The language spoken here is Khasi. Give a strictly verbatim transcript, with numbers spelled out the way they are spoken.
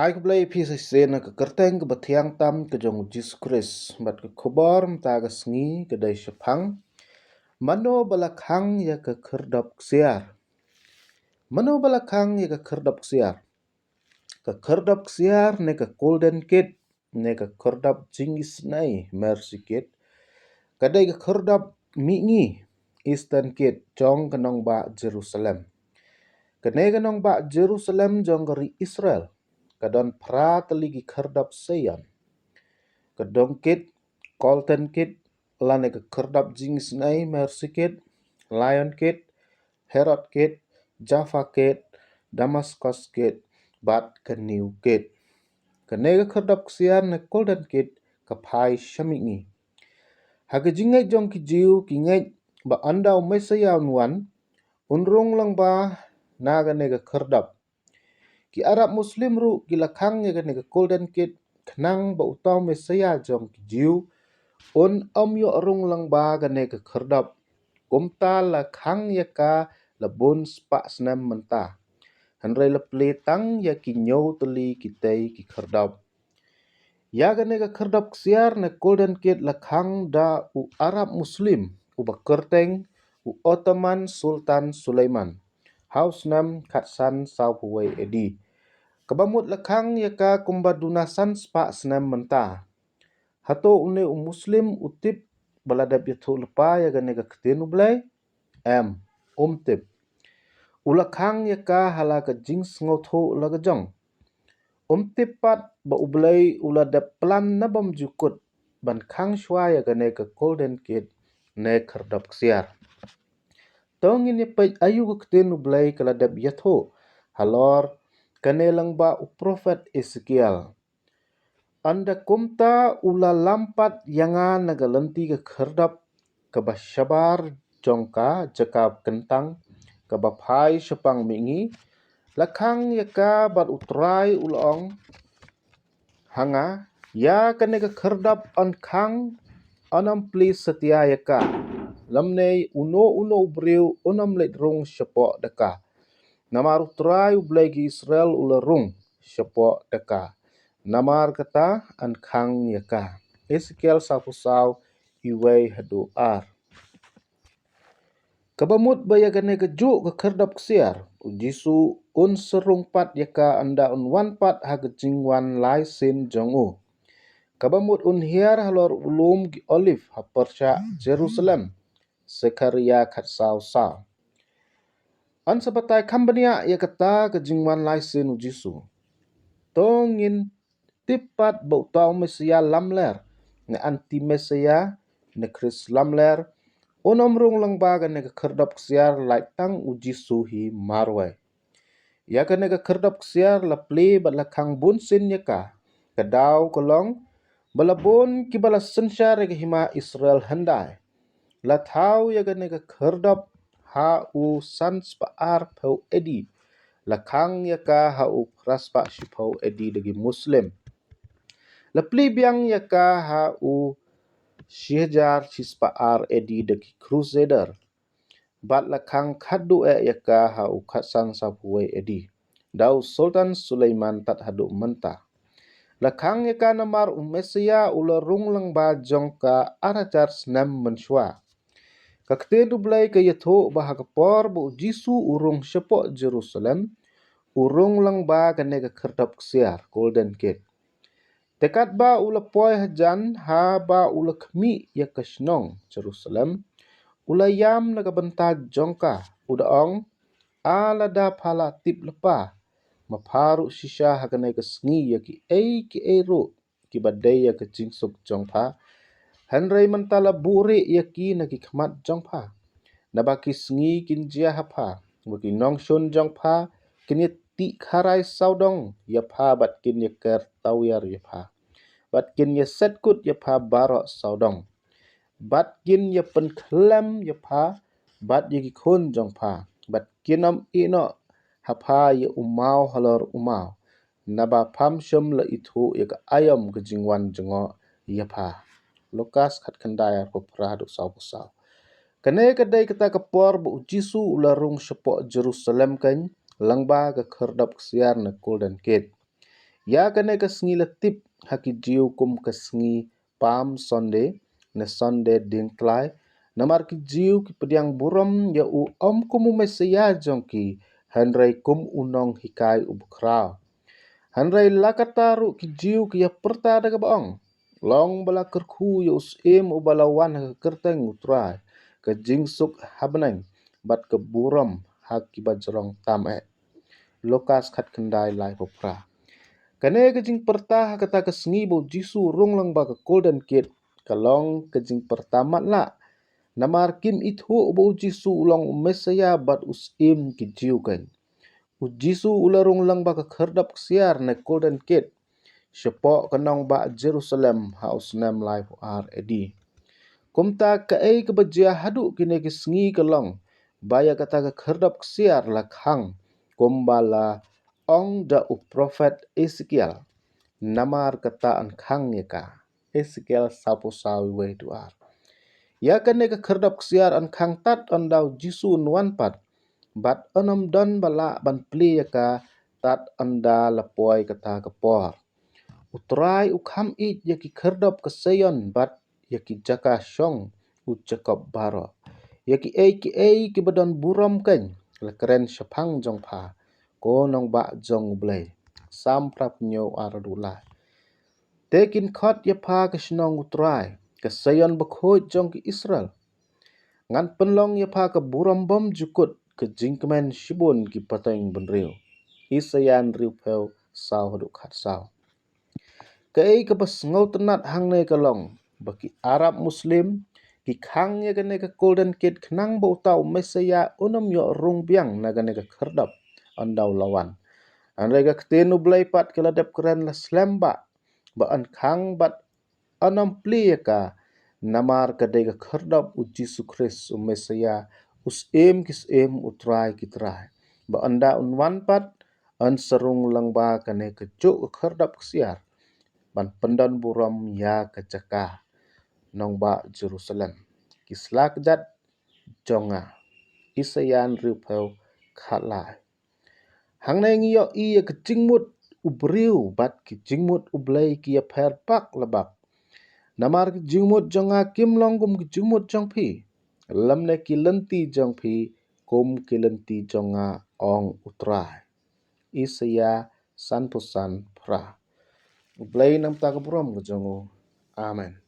Ai khublei phi sa shisien ha ka kyrteng kaba thiang tam ka jong u Jisu Khrist. Bad ka khubor mynta ka sngi ka dei shaphang mano ba la khang ïa ka khyrdop ksiar. Mano ba la khang ïa ka khyrdop ksiar? Ka khyrdop ksiar ne ka Golden Gate ne ka khyrdop jingisynei, Mercy Gate, ka dei ka khyrdop mihngi, Eastern Gate, jong ka nongbah Jerusalem. Kane ka nongbah Jerusalem jong ka ri Israel ka don phra tylli ki khyrdop sha ïan. Ka Dong Gate, Golden Gate, lane ka khyrdop jingisynei, Mercy Gate, Lion Gate, Herod Gate, Jaffa Gate, Damascus Gate, bad ka New Gate. Kane ka khyrdop ksiar ne Golden Gate ka phai sha mihngi. Ha ka jingngeit jong ki Jiw, ki ngeit ba ynda u Messiah un wan, un rung lyngba na kane ka khyrdop. Ki Arab Muslim ruh ki la khang ïa kane ka Golden Gate khnang ba uta u Messiah jong ki Jiw un ym ïoh rung lyngba kane ka khyrdop. Kumta la khang ïa ka la bun spah snem mynta. Hynrei la plie tang ïa ki hynñiew tylli kitei ki khyrdop. Ïa kane ka khyrdop ksiar ne Golden Gate la khang da u Arab Muslim uba kyrteng u Ottoman Sultan Suleiman ha u snem khatsan sawphew wei A D. Kaba mut la khang ïa ka kumba duna san spah snem mynta. Hato une u Muslim u tip ba la dep ïathuh lypa ïa kane ka ktien U Blei? Em, um tip. U la khang ïa ka ha la ka jingsngewthuh la ka jong. Um tip pat ba U Blei u la dep plan na bymjukut ban khang shuwa ïa kane ka Golden Gate ne khyrdop ksiar. To ngin ïa peit aïu ka ktien U Blei ka la dep ïathuh halor kane lyngba u prophet Esekiel. Ynda kumta u la lam pat ïa nga na ka lynti ka khyrdop kaba shabar jong ka jaka kyntang kaba phai shaphang mihngi. La khang ïa ka bad U Trai u la ong ha nga, ïa kane ka khyrdop yn khang, yn ym plie satia ïa ka. Lymne uno uno u briew un ym leit rung shapoh da ka. Namar U Trai U Blei ki Israel u la rung shapoh da ka. Namar kata yn khang ïa ka. Esekiel sawphew saw, iwei haduh ar. Kaba mut ba ïa kane kajuh ka khyrdop ksiar, U Jisu un sa rung pat ïa ka ynda un wan pat ha ka jingwan lai sien jong u. Kaba mut un hiar halor u lum ki Oliv ha pyrshah Jerusalem. Sekharia khatsaw saw. Yn sa batai kham bniah ïa kata ka jingwan lai sien U Jisu. To ngin tip pat ba uta u Messiah lamler, ne anti Messiah, ne Khrist lamler, un ym rung lyngba kane ka khyrdop ksiar lait tang U Jisu hi marwei. Ïa kane ka khyrdop ksiar la plie bad la khang bun sien ïa ka. Ka daw ka long ba la bun kiba la synshar ïa ka hima Israel hyndai. La thaw ïa kane ka khyrdop ha u san spah arphew A D. La khang ïa ka ha u phra spah shiphew A D da ki Muslim. La plie biang ïa ka ha u shi hajar shi spah ar A D da ki Crusader. Bad la khang khatduh eh ïa ka ha u khatsan sawphew wei A D da u Sultan Suleiman tad haduh mynta. La khang ïa ka namar u Messiah u la rung lyngba jong ka ar hajar snem mynshuwa. Ka ktien U Blei ka ïathuh ba ha ka por ba U Jisu u rung shapoh Jerusalem, u rung lyngba kane ka khyrdop ksiar, Golden Gate. Te katba u la poi hajan, haba u la khmih ïa ka shnong Jerusalem, u la ïam na ka bynta jong ka, u da ong, A lada pha la tip lypa, ma pha ruh shisha ha kane ka sngi ïa kiei kiei ruh kiba dei ïa ka jingsuk jong pha. Hynrei mynta la buhrieh ïa ki na ki khmat jong pha. Naba ki sngi kin jia ha pha, ba ki nongshun jong pha kin ïa tih kharai sawdong ïa pha bad kin ïa ker tawiar ïa pha. Bad kin ïa set kut ïa pha baroh sawdong. Bad kin ïa pynkhlem ïa pha bad ïa ki khun jong pha. Bad kin ym ïehnoh ha pha ïa u maw halor u maw. Naba pham shym la ithuh ïa ka aïom ka jingwan jngoh ïa pha. Lukas khatkhyndai arphew phra haduh sawphew saw. Kane ka dei kata ka por ba U Jisu u la rung shapoh Jerusalem kan lyngba ka khyrdop ksiar na Golden Gate. Ïa kane ka sngi la tip ha ki Jiw kum ka sngi Palm Sunday, ne Sunday Diengtlai, namar ki Jiw ki pdiang burom ïa u ym kum u Messaïah jong ki, hynrei kum u nonghikai u bakhraw. Hynrei la katta ruh ki Jiw ki ïa pyrta da kaba ong, long ba la kyrkhu ïa u Syiem uba la wan ha ka kyrteng U Trai, ka jingsuk ha bneng, bad ka burom ha kiba jrong tam eh. Lukas khatkhyndai laiphew phra. Kane ka jingpyrta ha kata ka sngi ba u Jisu u rung lang ba ka Golden Gate, ka long ka jingpyrta matlah. Namar kim ithuh ba u Jisu u long u Messaïah bad u Syiem ki Jiw kein. U Jisu u la rung lang ba ka khyrdop ksiar ne Golden Gate, shapoh ka nongbah Jerusalem ha u snem laiphew ar A D. Kumta kaei kaba jia haduh kine ki sngi ka long ba ïa kata ka khyrdop ksiar la khang, kumba la ong da u prophet Esekiel, namar kata yn khang ïa ka. Esekiel sawphew saw, wei haduh ar. Ïa kane ka khyrdop ksiar yn khang tad ynda u Jisu un wan pat, bad yn ym don ba lah ban plie ïa ka tad ynda la poi kata ka por. U Trai u kham ïeit ïa ki khyrdop ka Seion bad ïa ki jaka shong u Jakob baroh. Ïa kiei kiei kiba don burom kein la kren shaphang jong pha, ko nongbah jong U Blei. Salm phra phew hynñiew, ar haduh lai. Te kin khot ïa pha ka shnong U Trai, ka Seion bakhuid jong ki Israel. Ngan pynlong ïa pha ka burom bymjukut, ka jingkmen shibun ki pateng bynriew. Isaïah hynriewphew, saw haduh khatsaw. Kaei kaba sngewtynnat hangne ka long ba ki Arab Muslim ki khang ïa kane ka Golden Gate khnang ba uta u Messaïah un ym ïoh rung biang na kane ka khyrdop ynda u la wan. Hynrei ka ktien U Blei pat ka la dep kren la slem ba, ba yn khang bad yn ym plie ïa ka, namar ka dei ka khyrdop u Jisu Khrist u Messaïah, u Syiem ki syiem, u Trai ki trai. Ba ynda un wan pat, yn sa rung lang ba kane kajuh ka khyrdop ksiar ban pyndon burom ïa ka jaka nongbah Jerusalem. Ki sla kjat jong nga. Isaïah hynriewphew, khatlai. Hangne ngi ïohi ïa ka jingmut u briew bad ki jingmut U Blei ki ïapher bak la bak. Namar ki jingmut jong nga kim long kum ki jingmut jong phi, lymne ki lynti jong phi kum ki lynti jong nga, ong U Trai. Isaïah sanphew san, phra. U Blei un ai ka burom ka jong u. Amen.